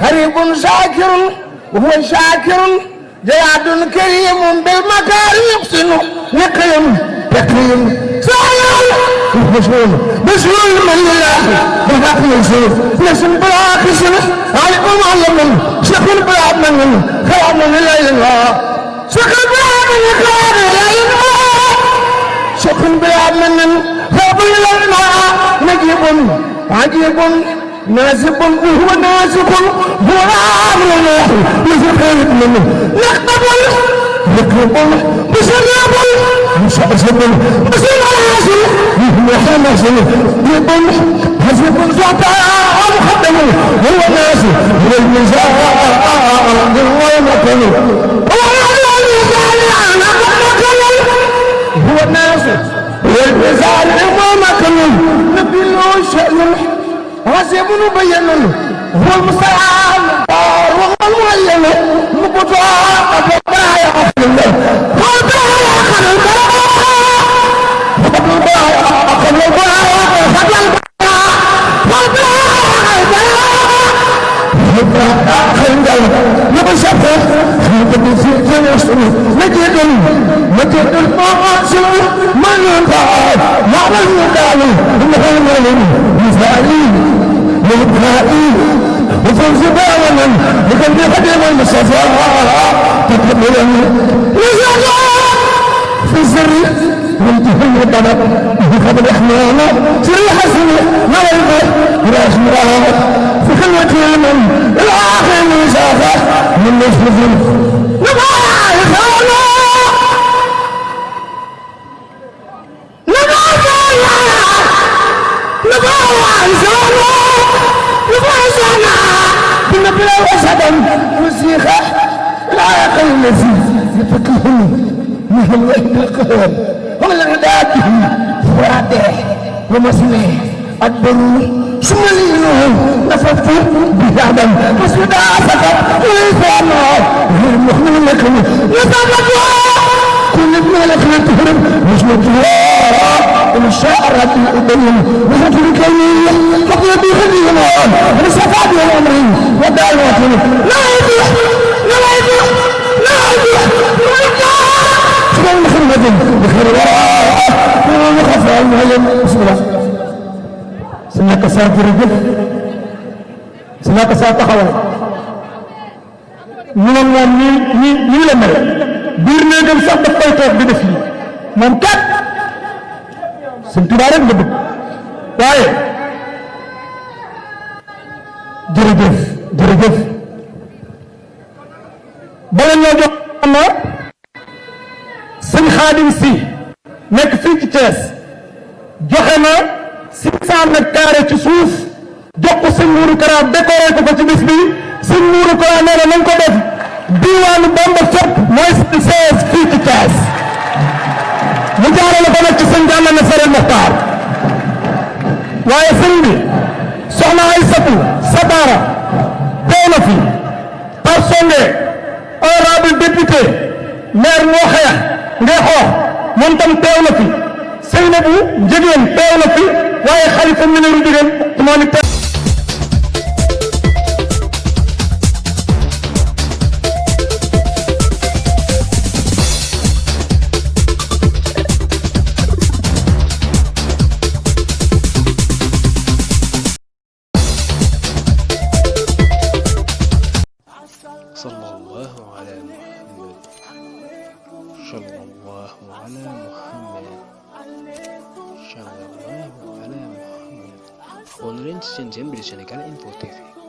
غريب شاكر وهو شاكر جواد كريم بالمكارم يحسن يكرم سعيد بشر من الله بحق يوسف نسم براك سنة عليكم علم شكل براك من خير من الله شكل براك من خير الله شكل براك من خير الله نجيب عجيب ناسب وهو ناسب هو امر الله يزخر منه يقبل بسلام مسلم محمد يقول حسب الزعتاء مخدم هو ناسب هو الميزان هو مكان هو الناسب هو الميزان هو مكان نبي له شأن حسب مبين هو المستعان وهو المعين مبطاع أبطاع الله مجد المعاصر من ينفع معنى المقال المهيمن مثالي مبهائي وفوز باولا لكن يقدم المصطفى تكملا نزالا في السر وانتهي الطلب بقبل احمالا سري حسن نويبه راس مراه في خلوة المن الاخر مسافة من نصف وسيخة لا يقل الذي يفكهم مثل وحد القهر والعداد فراده ومسمه أدبروا شمالينه نفذت بهذا فسودا سكت ويسامه غير مخلوق لكم يسامته كل ابن لك تهرب مش مجواه والشعر الأبين وحد الكلمية فقل بخليهم رسفات الأمرين ودعوة لا يبيح سبحان محمد بخير وراء وخفى المهيم بسم الله سنك ساعة رجل سنك ساعة تخوى من الله مي لمر بيرنا جم سب فايتة بدفلي ممكن سنتبارك بدو واي jërëjëf bala ñoo jox ma sëñ Xaadim Si nekk fii ci Thiès joxe na 600 mètres carrés ci suuf jox ko sëñ Mourou Kara décoré ko ci bis bi sëñ Mourou Kara nee na nañ ko def diwaanu Bamba fépp mooy 16 fii ci Thiès mu jaarale ko nag ci sëñ Gana Messere Mokhtar waaye sëñ bi soxna Aïssatou Satara teew na fi Pape Songe honorable député maire moo xeex ngay xoox moom tam teew na fi Seynabou Njëgeen teew na fi waaye Xalifa Miniru Njëgeen moo ni teew صلى الله على محمد صلى الله على محمد صلى الله على محمد. Xool leen seen chaîne bi di Sénégal Info TV